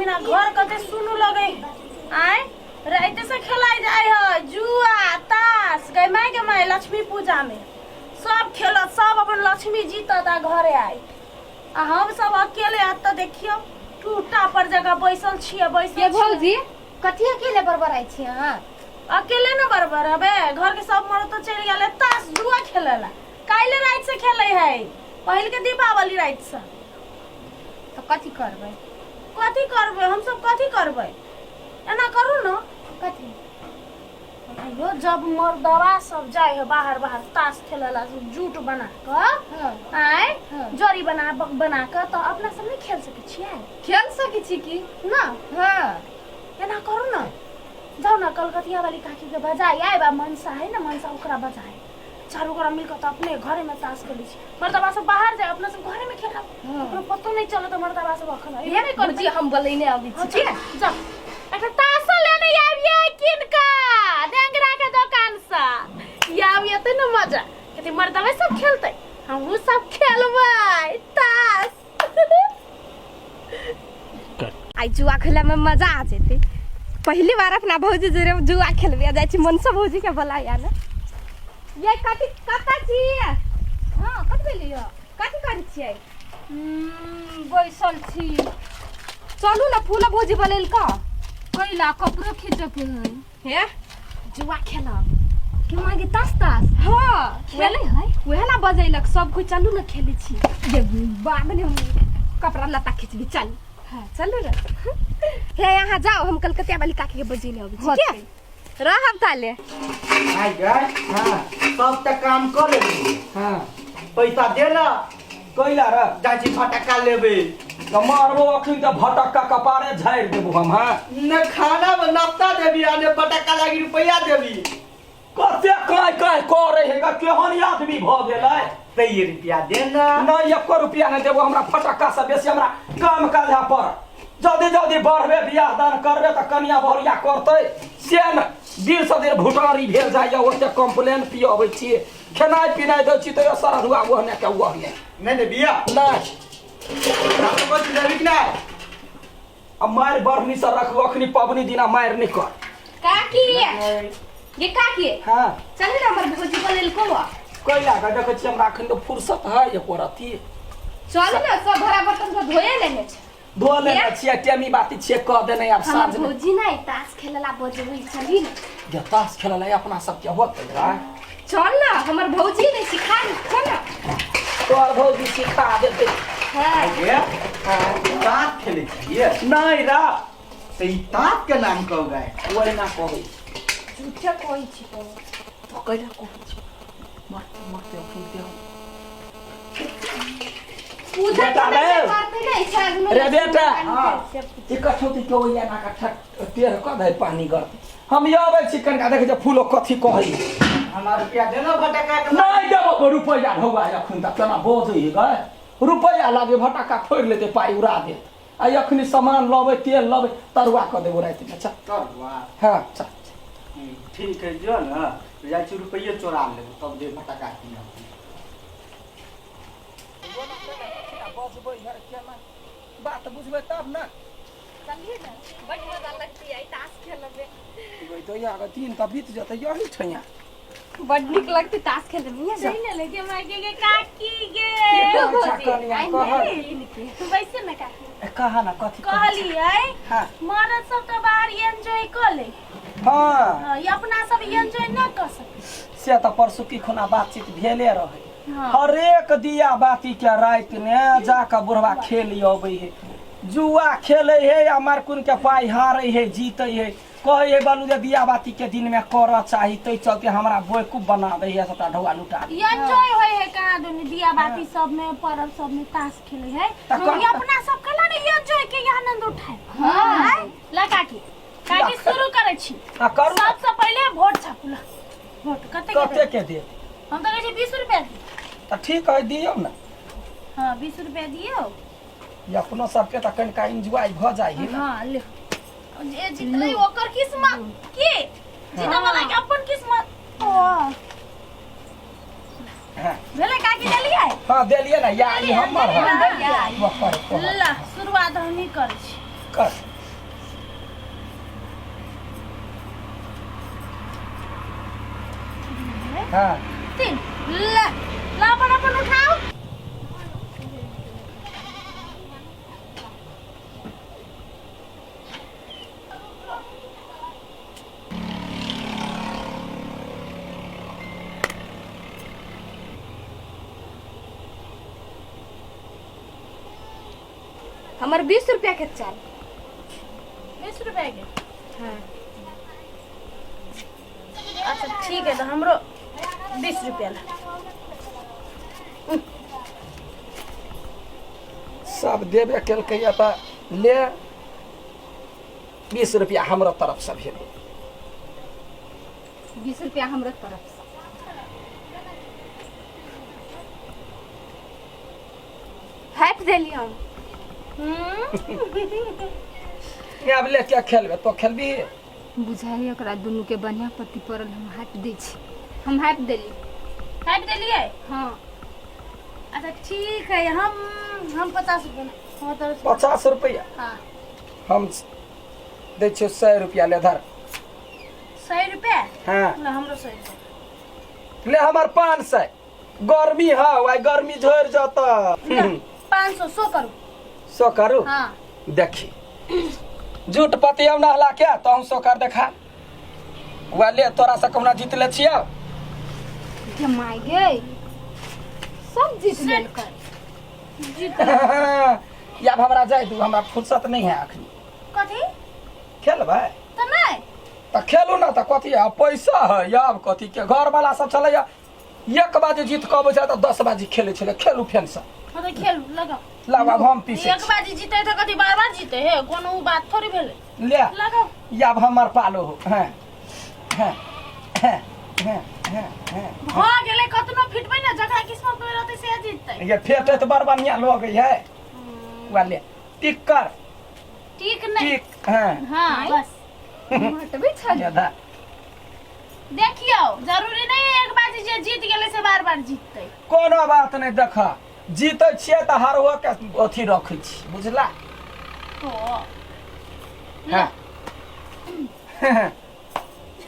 बिना घर कते सुनू लगे आय राइते से खेलाय जाय है जुआ ताश गै माय के माय लक्ष्मी पूजा में सब खेलत सब अपन लक्ष्मी जीतत आ घरे आय आ हम सब अकेले एतऽ देखियौ टूटा पर जगह बैसल छियै बैसल ये छियै। भौजी कथी अकेले बड़बड़ाइ छी अहाँ अकेले न बड़बड़ेबै घर के सब मरद तो चलि गेलै ताश जुआ खेले ला काल्हि राति से खेले है पहिल के दीपावली राति से तऽ कथी करबै कथी करबै हम सब कथी करबै एना करू न कथी अयो जब मर्दवा सब जाय है बाहर बाहर ताश खेले ला जूट बना कऽ हाँ आय हाँ। जड़ी बना बना कऽ तऽ अपना सब नहि खेल सकै छियै खेल सकै छी की ना हाँ एना करू न जाउ न कलकतिया वाली काकी के बजाय आयब आ मनसा है न मनसा ओकरा बजाय चारू गोरा मिल कऽ तऽ अपने घरे में ताश खेलै छी मर्दवा सब बाहर जाय अपना सब घरे में खेलब हाँ। ओकरो पतो नहीं चलत मर्दवा सब अखन अइबे नहि करतै भौजी हम बोलैने अबै हाँ, छी चल, जा एकटा ताशो लेने आबियै कीन कऽ डेंगरा के दोकान से ये आबियै तऽ ने मजा कते मर्दवे सब खेलतै हमहूँ सब खेलबै ताश आइ जुआ खेले में मजा आ जेतै पहली बार अपना भौजी जोरे जुआ खेलबे जाइ छी मनसा भौजी के बोलाया ने ये कथी कतऽ छी हाँ कथी भेलै यौ कथी करै छियै बैसल छी चलू ने फूल भौजी बनेल का कैला कपड़ो खींचके है हे जुआ खेलब के मांगे तास तास हाँ खेले है उहे ला बजैलक सब कोई चलू ने खेलै छी ये बाद में हम कपड़ा लत्ता खींचबी चल हाँ चलू ने हे यहाँ जाओ हम कलकतिया वाली काकी के बजैले अबै छी के रहब ताले आइ गए हाँ सब तऽ काम कऽ लेबी हाँ पैसा दे ना कैला र जाइ छी फटक्का लेबै तऽ मारबो अखन तऽ भटक्का कपारे झाड़ि देबो हम हाँ ने खाना में नाश्ता देबी आ ने फटक्का लागी रुपैआ देबी कते काय काय करे है गा केहन आदमी भऽ गेलै सही रुपया दे ना नहि एको रुपया नहि देबो हमरा फटक्का से बेसी हमरा काम काज है पर जल्दी जल्दी बढ़बे बियाह दान करबे तऽ कनिया बहुरिया करतै से ने दिन से दिन भुटारी भेल जाइए ओते कम्प्लेन पियबै छियै खेनाइ पिनाइ दै छी तैयो सरधुआ ओहने के ओहने नहीं देबी नहि हम तो कुछ देबी कि नहीं आ मारि बढ़नी से रखबो अखनी पबनी दिना मारि नहि कर काकी ये काकी हाँ चल ना हमर भौजी बनेलको वा कैला के देखै छियै हमरा अखन तऽ फुर्सत है एको रत्ती चल ना सब भरा बर्तन सब धोए लेने छै धो लेने छियै टेमी बाती छियै कऽ देने आब हमर साँझ मे भौजी ना ताश खेलला बजबै चली ना जे ताश खेलला अपना सबके होतै रे चल ना हमर भौजी ने सिखा दे चल ना तोहर भौजी सिखा देतै हाँ ये ताश खेलै छियै नहि रा तऽ ई ताश के नाम कहू गाय ओहिना कहै झूठे कहै छी तो तो कैला कहै छी मरते मरते अखन देह पूजा बेटा करने रे। से करते नहीं सगनो रे बेटा। हाँ। ई कठौती के ओहिया ना का ठक तेर कऽ दे पानी गरते हम ये अबै छी कनिका देखै छै फूलो कथी कहै हमरा रुपया देना फटक्का के नहि देबो रुपैआ ढौआ अखन तक केना बजै है गए रुपैआ लागे भटक्का फोड़ि लेतै पाइ उड़ा देत आ अखनी सामान लबै तेल लबै तरुआ कऽ देबो रातिमे चल तरुआ हँ चल ठीक है जो ना जाइ छी रुपैये चोरा लेबै तब दे फटक्का कीनब बजबै है केना बात बुझबै तब ने चलिए ना बड़ मजा लगती है ताश खेलबे तो यहाँ दिन तऽ बीत जेतै यही ठैया बड़ नीक लगतै ताश खेलमे ये सही ने लेके मायके के काकी गे के भौजी, कनिया आइ कहल नहि। वैसे ने काकी कहा ना कथी कहै छी? कहलियै हाँ मरद सब तऽ बाहर एंजॉय कऽ ले हाँ हाँ, ई अपना सब एंजॉय न कऽ सकै से तऽ परसू की खुना बातचीत भेले रहे हाँ। हरेक दिया बाती के राति ने जाके बुढ़वा खेल अबै है जुआ खेले है आ मारकुन के पाइ हारे है जीते है कहै है बलू जे दिया बाती के दिन में करऽ चाही ताहि चलते हमरा बेवकूफ बना दै है सबटा ढौआ लुटा दै एंजॉय होय है कहाँ दुनी दिया बाती सब में पर्व सब में ताश खेले है तऽ ई अपना सब केला ने एंजॉय के आनंद उठाए हाँ। ला काकी काकी शुरू करै छी आ करू ने। सबसे पहिले वोट छापू ला वोट कते के कते देब? के देत हम तऽ कहै छी 20 रुपया दियौ तऽ ठीक है दियौ ने हाँ 20 रुपया दियौ ई अपनो सबके तऽ कनिका एन्जॉय भऽ जाइ है ने हाँ ले जे जीतलै ओकर किस्मत की जीतऽ वाला के अपन किस्मत ओ हाँ भेलै काकी देलियै हाँ देलियै ने या ई हमर है देलियै। ओकर तोहर। ला शुरुआत हमही करै छी कर हाँ तीन। ले ला अपन अपन उठाओ। हमर 20 रुपया के चाल। 20 रुपया के? हाँ। अच्छा, ठीक है, तो हमरो 20 रुपया ला। सब देबे केलकै तऽ ले, 20 रुपया हमरो तरफ से भेल। 20 रुपया हमरो तरफ से। हाइप देली हम। अब ले, क्या खेलबे? तो खेलबी? बुझाइ ओकरा दुनू के बढ़िया पति पड़ल। हम हाइप दै छी, हम हाइप देली। हाइप देलिए? हाँ। अच्छा, ठीक है, हम 50 रुपया हमर तरफ से। 50 रुपया? हाँ। हम दै छियौ 100 रुपया, ले धर। 100 रुपया? हाँ। ला, हमरो 100 रुपया। ले, हमर 500। गर्मी है, आइ गर्मी झड़ि जतऽ। 500 सो करू। सो करू? हाँ। देखी, झूठ पतियौ नहला के तो हम सो कर देखा वा। ले, तोरा से कहुना जीत ले छियौ। गे माय गे, सब जीत लेलकै। जीत। या अब हमरा जाय दू, हमरा फुर्सत नहीं है अखनी। कथी? खेलबै? तऽ नहि। तऽ खेलू ने, तऽ कथी है, पैसा है। आब कथी के घर वाला सब छलैया, 1 बजे जीत कऽ अबै छै तऽ 10 बजे खेलै छलै। खेलू फेन से। हाँ, तऽ खेलू, लगाओ। लाब, आब हम पीसै एक छी। बाजी जीते तऽ कथी बार बार जीते हे? कोनो उ बात थोड़ी भेलै। ले। लगाओ। आब हमर पालो हो। हाँ हाँ हाँ हाँ हाँ हाँ। भऽ गेलै, कतनो फिटबै ने, जकरा किस्मत में रहतै से जीततै। ये फेटे तऽ बड़ बढ़िया लगै है। वा ले, टिक कर। ठीक नहीं। टिक, हाँ। हाँ, बस। हटबै छल। ये धा। देखियौ, जरूरी नहीं है एक बाजी जे जीत गेलै से बार बार जीततै। कोनो बात नहि, देख, जीतै छियै तऽ हारहो के अथी रखै छी, बुझला? तो हाँ,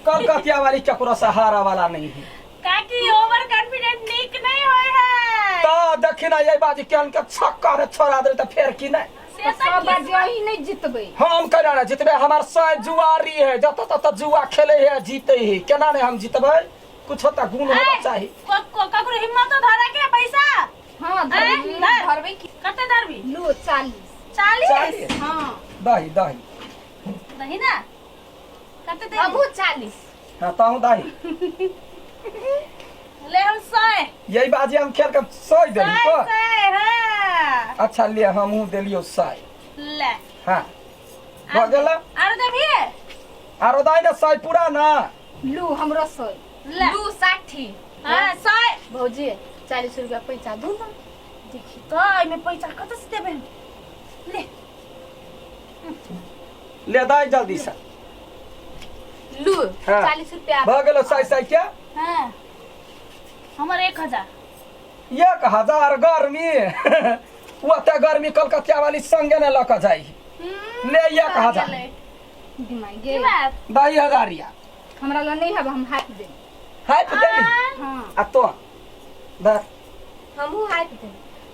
कलकतिया वाली केकरो से हारा वाला नहीं है। काकी, ओवर कॉन्फिडेंट नीक नहीं होय है। तऽ देखी ना, ये बाजी केहन के छक्का रे छोड़ा देल तऽ फेर की नहि? से सब तऽ बाजी अही नहि जीतबै। हम केना ने जितबे? हमार सै जुआरी है, जतऽ ततऽ जुआ खेले है, जीते है। केना ने हम जितबै? कुछ तऽ गुण होना चाही। ककरो हिम्मत धरे के पैसा। हाँ। आँय, धरबी। धर। धरबै की? कते धरबी? लो, 40। 40? 40? हाँ। दही, दही। दही ना, कते दही? अबू 40। हाँ, तहूँ दही। ले, हम 100। यही बाजी हम खेल के 100 देली। 100। तो 100, हाँ। अच्छा, ले, हमहूँ देलियौ 100। ले। हाँ, भऽ गेल। आरो देबही? आरो दाइ ने, 100 पूरा ना। लू, हमरो 100। ले। लू, 60। हाँ, 100। भौजी, 40 रुपया पैसा दू ना। देखी तो, एहिमे पैसा कतऽ से देबै हम? ले। ले, दाइ जल्दी से। लू। हाँ। 40 रुपया। भऽ गेलो 100 100 के। हाँ, हमर 1000। 1000? गर्मी ओते गर्मी कलकतिया वाली संगे ने लऽ कऽ जाइ। ले, 1000। दिमाग की गे। बात? दही हजारिया। हमरा लग नहीं हब, हम हाथ दे। हाइप देली। हाँ। आ तो धर। हमहूँ हाइप दे।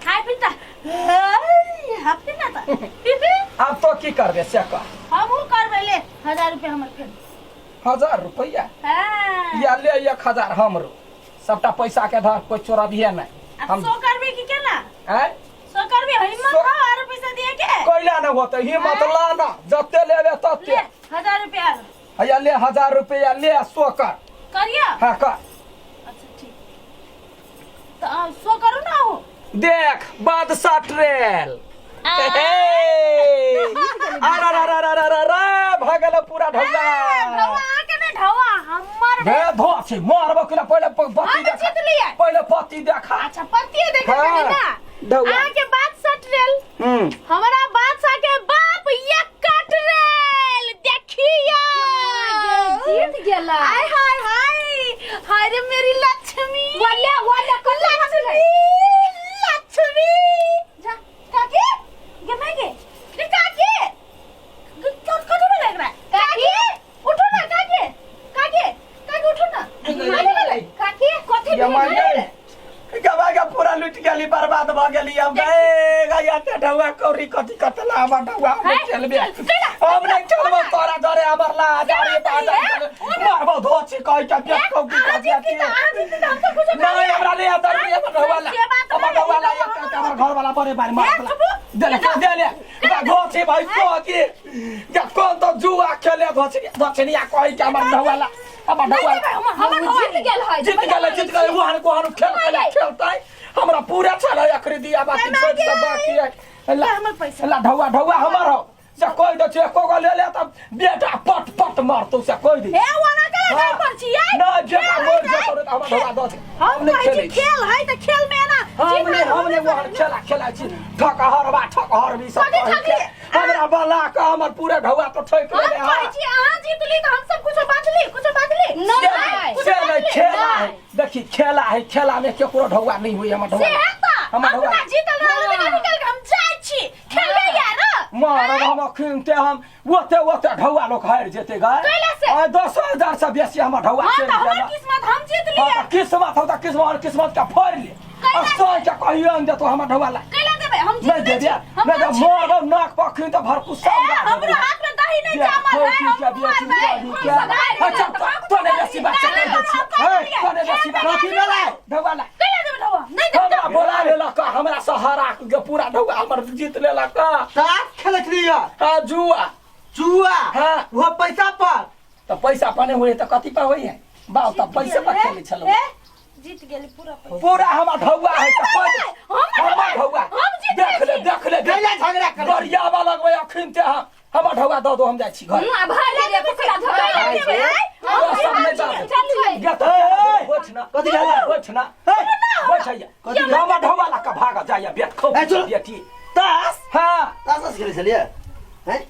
हाय पिता, हाय ना तऽ। आब तो की करबे से कह। हमहूँ करबै, ले, 1000 रुपया हमर फेर। 1000 रुपैआ? हाँ। या ले, 1000 हमरो। सबटा पैसा के धर, कोई चोरबिहे नहि। अब हम सो करबे की केना? आँय? सो करबे? हिम्मत सो- हो आरो पैसा दिए के? कैला ने होते हिम्मत? ला ना, जते लेबे ले। तते। 1000 रुपया आरो। हैया ले, 1000 रुपैआ ले, सो कर। करियो? हाँ, कर। अच्छा, ठीक, तो आ, सो करू ना हो। देख, बादशाह ट्रेल। अरे, भऽ गेल पूरा ढौआ। ढौआ के नहीं, ढौआ हमर। भे धो छै, मारबो कि ना? पहिले पत्ती हम देखा। जीत लियै। पहिले पत्ती देखा। अच्छा, पत्ती देखे हाँ, के ना? ढौआ। अहाँ के बादशाह ट्रेल। हमरा बादशाह के बाप एक कटरेल, देखियो। जीत गेला। हाय हाय हाय हाय रे मेरी लक्ष्मी। वाले वाले कल। लक्ष्मी, लक्ष्मी जा। काकी गे, मैं गे गे, काकी गे, कथी भेलै एकरा? काकी, उठो ना। काकी, काकी, काकी, उठो ना। कथी भेलै? काकी। बर्बाद भ गेली हम। ए गया ते ढौआ कौड़ी कथी कतला हमर ढौआ, हम नहीं खेलबे, हम नहीं खेलबो तोरा डरे। हमर ला हजार बाजार मारबो धोची कहि के बेच कौकी अहाँ के जीतली तऽ अहाँ जीतली तऽ हम सब कुछो नहीं, हमरा नहीं आता नहीं। हमर ढौआ ला, से बात हमर नहीं, ढौआ ला। ई तऽ एक हमर घर वाला बड़े बार मार चुप। देले देले धोची भाई कोकी या कौन तो जुआ खेले धोची धोचनिया कहि के हमर ढौआ ला, हमर ढौआ ला। हमर जीत गेल है। जीत गेलै, जीत गेलै। वहान कोहान खेल खेल खेलतै, हमरा पूरा छलै अखरी दिया बाकी छोड़ सब बाकी है। ला हमर पैसा। ला ढौआ, ढौआ हमर हो से कोई दे छै। एको गो ले ले तब बेटा पट पट मारतौ से कोई दे। हे, ओना के लगाइ पर छियै। ना जेका मर जेतौ रे, तऽ हमर ढौआ दऽ दे। हम नहि कहै छी खेलै छी। खेल है तऽ खेल में ना हम नहि, हम नहि वहान खेला खेला छी। ठकहरबा ठकहरबी सब कथी कहै ठकली? छै। हमरा बला के हमर पूरे ढौआ तो ठोक हम लेले। कहै छी अहाँ जीतली तऽ हम सब कुछो बाजली, कुछो बाजली। नहीं। से नहीं, खेला है, देखी खेला है, खेला में केकरो ढौआ नहीं हुई। हमर से ढौआ है तऽ हमर ढौआ अपना जीतल रहल तऽ निकल के हम जाइ छी खेलबै यार। मारब हम अखन ते, हम ओते ओते ढौआ लोक हारि जेतै गाय। कैला से? आ 10,000 से बेसी हमर ढौआ हाँ चलि तऽ हमर गेल। किस्मत, हम जीत हाँ लियै। तऽ किस्मत हौ तऽ किस्मत, किस्मत के फोड़ि ले आ सौ के कहियो ने देतो हमर ढौआ ला। कैला देबै? हम नहीं जीतले देबे छी। हम नहीं दे, मारब नाक पर अखन तऽ भरकुस्सा ए, उड़ा हमरो देबौ। हाथ में दही नहीं जामल है, हम मारबै। हम सब हारि गेलै। अच्छा, तोने बेसी बात कर दै छी। तोने बेसी बात। कथी भेलै? ढौआ ला। कैला देबै ढौआ? नहीं देबै। हमरा बोला लेलक, हमरा से हरा के पूरा ढौआ हमर जीत लेलक। ताश खेलैत रहियै? हाँ, जुआ। जुआ? हाँ। वो पैसा पर? तऽ पैसा पर नहि होइ तऽ कथी पर होइ है बाउ? तऽ पैसे पर खेलै छलहुँ। ए, जीत गेली पूरा पैसा। पूरा हमर ढौआ है तऽ हमर ढौआ। हम जीतले देख ले छी। देख ले, देख। कैला झगड़ा कर? गरियाबा लगबै अखन ते हम। हमर ढौआ दऽ दो, हम जाइ छी घर। आ भर गेलै पकड़ा धोखा। कैला देबै, आँय? तोरा सब नहि जाबै। चलू। गे तऽ बैठ ना। कथी भेलै? बैठ ना, बैठ हैया। कथी भेलै? हमर ढौआ लऽ कऽ भागऽ जाइया बेट खौ ए, चलो। बेटी। ताश? हाँ। ताश ताश खेलै छलियै हैं?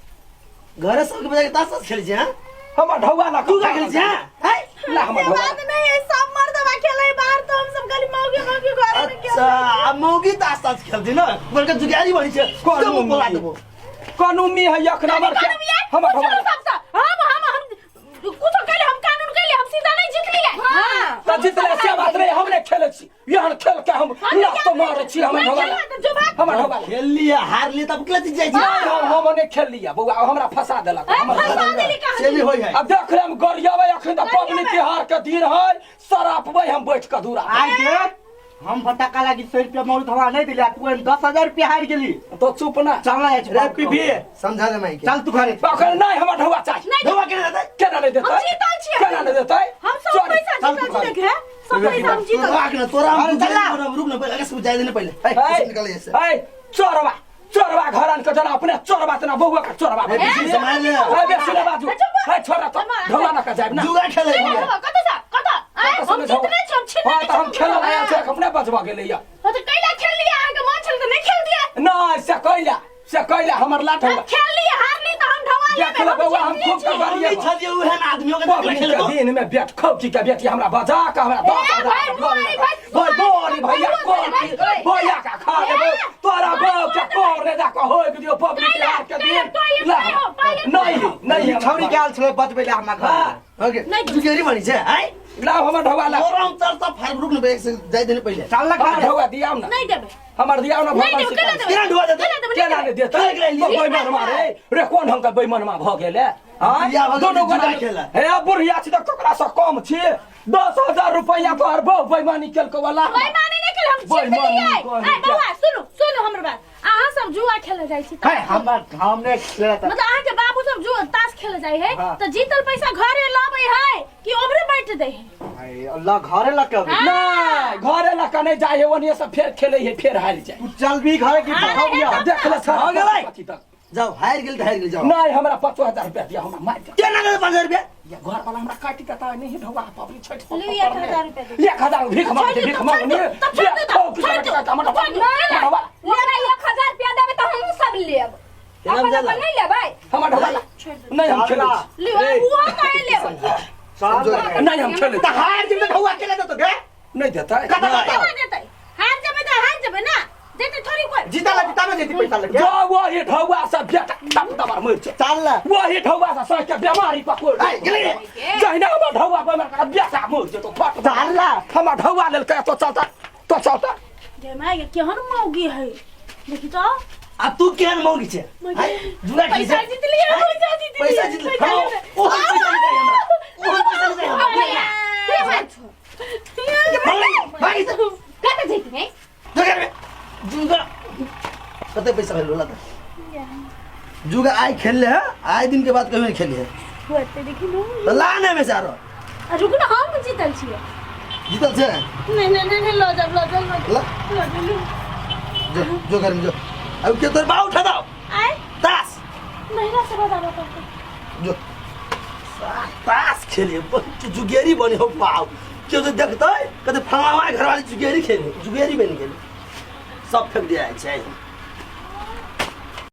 घरे सबके बजा के ताश ताश खेलै छी? हैं, हमर ढौआ लऽ कऽ तू का खेलै छी? हैं हैं? ला हमर से ढौआ। बात नहीं है, सब मर्दवा खेले बाहर तो हम सब खाली मौगी मौगी घरे में अच्छा, आ मौगी ताश ताश खेलती न, बड़का जुगारी बनी छै। कोन तो मौगी? बोला देबो। कानूनी है एक नंबर के। हमर ढौआ पूछलो सबसे, हम कुछो कैले, हम कानून कैले, हम सीधा नहीं जीतलियै। हां। तऽ जितले से बात नहीं, हम नहि खेलै छी एहन खेल के, हम लात मारै छी। हमर ढौआ ला। जो बात हमर ढौआ ला। खेल लिए, हार लिए, तब केला जीत जाइ छी? नहीं, हम नहि खेललियै बौआ, हमरा फंसा देलक हमर फंसा ढौआ। देली कहाँ? से भी होइ है। अब देख ले, हम गरियाबै अखन तऽ पबनी तिहार के दिन है, सरापबै हम बैठ के दूरा। आइ देख, हम फटाका लागी 100 रुपया मौल हमरा नहीं दिला, तू एहन 10,000 रुपया हारि गेली। तो चुप ना। चल ना जाइ छी। रे पीपी, समझा दे माई के। चल तू घरे। अखन नहीं, हमर ढौआ चाही। ढौआ केना देतै? केना नहि देतै? हम जीतल छियै। केना नहि देतै? हम सब चल। पैसा चल जीतल तू छी, देख हे, सब पैसा हम जीतल। तोरा ना तोरा हम अरे चल ना। रुक ना पहिले, अगर जाय देने पहिले। ए, है, निकल ऐसे। है, चोरवा चोरवा घर के जना अपने चोरवा तना बउआ के चोरवा। ए, बेसी समाज ले। है, बेसी ना बाजू है, छोड़ा तो ढौआ ना के जाइब ना। जुआ खेलै कैला देबै? कतऽ से कतऽ? आँय, हम जीतले छी, हम छिनने हाँ तऽ हम छी। खेलल आयल छै, अपने बचबा गेलै या। हाँ, तऽ कैला खेललियै? अहाँके मन छल तऽ नहि खेलतियै। नहीं, से कैला से कैला हमर लाठ हम खेललियै, हारली तऽ हम ढौआ देख लेबै। ले हम बउआ, हम जीतले खूब छी। के हम नहीं छलियै ओहन आदमियों के पबनी के खेलबो। दिन में बेट खौची के बेटी हमरा बजा के हमरा ए, 10,000 भाई, बुआरी, भाई, भाई बोरी भैया भाई, कोन भाई, भाई, भैया का खा लेबो तोरा बौ के कोर ने जा के होय दियो पबनी तिहार के दिन। टॉयलेट ला। नहीं हो, टॉयलेट नहीं नहीं, ई छौरी के आयल छलै बचबै ला हमरा घर। हाँ। ओके, नहीं। जुगेरी बनी छै हैं। लाओ हमर ढौआ ला। तोरा हम तर तर फाड़, रुक ना, एक से जाय देने पहिले। चल ना हमर घरे। ढौआ दियाउ ना। नहीं देबै। हमर दियाउ ना। नहीं भगवान देबै, केना सिखाउ। देबै? केना ढुआ देतै? केना देबै? केना नहि देतै? केना देतै? बेईमानमा रे रे, कोन ढंग के बेईमानमा भऽ गेलै आँय? बुढ़िया भऽ गेलै, दुनू गोटा जुआ खेला। हे बुढ़िया छी तऽ ककरा सँ कम छी? 10,000 रुपैआ तोहर बहु बेईमानी केलकौ वाला। बेईमानी नहीं केल, हम जीत बेईमानी लियै। कोन ए बौआ, सुनू सुनू हमर बात, अहाँ सब जुआ खेले जाइ छी तऽ- है, हमर हम नहि खेलत। मतलब अहाँ के बाबू सब जुआ ताश खेले जाइ है हाँ। तऽ जीतल पैसा घरे लाबै है कि ओमरे बांटि दै है? है, ल घरे लऽ के अबै। नहि, घरे लऽ कऽ नहि जाइ है, ओनिये से फेर खेलै है, फेर हारि जाइ। तू चल भी घरे की पठबिया। देख ले सर, भऽ गेलै? कथी तक। जाओ, हारि गेल तऽ हारि गेल, जाओ। नहि, हमरा 5,000 रुपया दिअ, हमरा मारि दे। केना देतै 5,000 रुपया? या घर वाला हमरा काटि देता। नहीं ढौआ, पबनी छठि सब लिअ, 1,000 रुपया दे। 1,000 भीख मांग, भीख मांग। छोड़ि दू, तब छोड़ि दू, छोड़ि दू, हमर छोड़ि दू। ढौआ ओकरा 1,000 रुपया देबै तऽ हमहूँ सब लेब। केना अपन बुझाला? अपन नहीं लेबै। हमर ढौआ ला। नहीं, हम खेलै छी। लिअ, उहो काहे लेबै? चल ना। नहीं, हम खेलै तऽ छी। हारि जेबै तऽ ढौआ केना देतौ गे? नहीं देतै। कतऽ कतऽ? केना देतै? हार जेबै तऽ हार जेबै ना, देतै थोड़ी कोइ। जीता ला जीता ने जेती पैसा लगे। जा वही ढौआ से बेटा तब तबर मरि छै। चल ना। वही ढौआ से सह के बेमारी पकड़ ए, गेलै रे। जहिना हमर ढौआ पर बेटा मरि जेतौ फट। चल ना। हमर ढौआ लेलकै तो चलता, तो चलता। गे माय गे केहन मौगी है देखी तो आ तू केहन मौगी छे आय, जुआ खेलै पैसा छै? जीत लियै आय, पैसा जीत लियै पैसा जीत लियै। हाँ, ओहन पैसा नहीं चाहिए हमरा ओहन पैसा नहीं चाहिए हमरा के मार छो भागी, भागी से। कत जैती है जो घर में जुआ कते पैसा भेल होला त जुआ आइ खेल ले है आइ दिन के बाद कभी नहीं खेली है होते देखी नु तो ला ने हमेशा आरो आ रुक ना हम जीतल छियै जीतल छे नहीं नहीं नहीं नहीं, लो जाओ लो जाओ लो ला जाओ, लो जाओ जो जो घर में जो अब के तोर बा उठा दाओ आय तास महिला से बताबो पड़तै जो तास खेलिए बहुत जुगेरी बने हो पाओ केओ जो देखतै कहते फलाना घरवाली जुगेरी खेले जुगेरी बनि गेलै सब फेंक दिया छै।